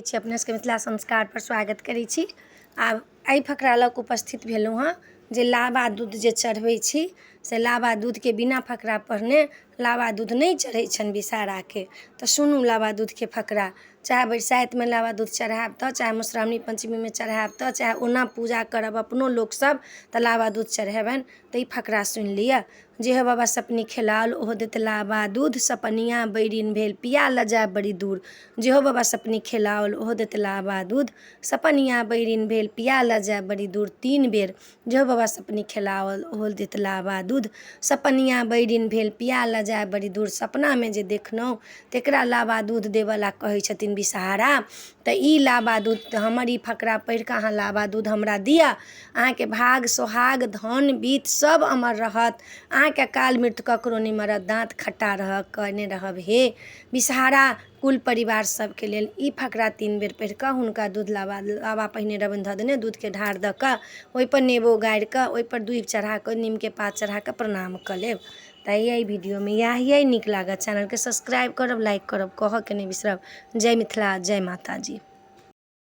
छी अपने सबके मिथिला संस्कारपर स्वागत करै छी। आब एहि फकरा लऽ कऽ उपस्थित भेलहुँ हँ जे लाबा दूध जे चढ़बै छी से लाबा दूधके बिना फकरा पढ़ने लाबा दूध नहि चढ़ै छनि विषहराके। तऽ सुनू लाबा दूधके फकरा, चाहे बरसाइतमे लाबा दूध चढ़ायब तऽ, चाहे मधुश्रावणी पञ्चमीमे चढ़ायब तऽ, चाहे ओना पूजा करब अपनो लोकसभ तऽ लाबा दूध चढ़ेबनि। तऽ ई फकरा सुनि लिअ। जे हो बाबा सपनी खेलाओल ओहो देत लाबा दूध, सपनिया बैरिन भेल पिया लऽ जायब बड़ी दूर। जे हो बाबा सपनी खेलाओल ओहो देत लाबा दूध, सपनिया बैरिन भेल पिया लऽ जायब बड़ी दूर। तीन बेर जे हो बाबा सपनी खेलाओल ओहो देत लाबा दूध, सपनिया बैरिन भेल पिया लऽ जायब बड़ी दूर। सपनामे जे देखलहुँ तकरा लाबा दूध देबऽ ला कहै छथिन विषहारा। तऽ ई लाबा दूध हमर ई फकरा पढ़ि कऽ अहाँ लाबा दूध हमरा दिअ, अहाँके भाग सोहाग धन बीत सब अमर रहत, अहाँके अकाल मृत्यु ककरो नहि मरत, दाँत खट्टा रहत कहने रहब हे विषहारा कुल परिवार सबके लेल। ई फकरा तीन बेर पढ़ि कऽ हुनका दूध लाबा लाबा पहिने रहबनि धऽ देने, दूधके ढार दऽ कऽ ओहिपर नेबो गाड़ि कऽ ओहिपर दूभि चढ़ा कऽ नीमके पात चढ़ा कऽ प्रणाम कऽ लेब। तऽ एहि वीडियोमे इएह अइ। नीक लागत चैनलके सब्सक्राइब करब, लाइक करब, कहऽके नहि बिसरब। जय मिथिला, जय माताजी।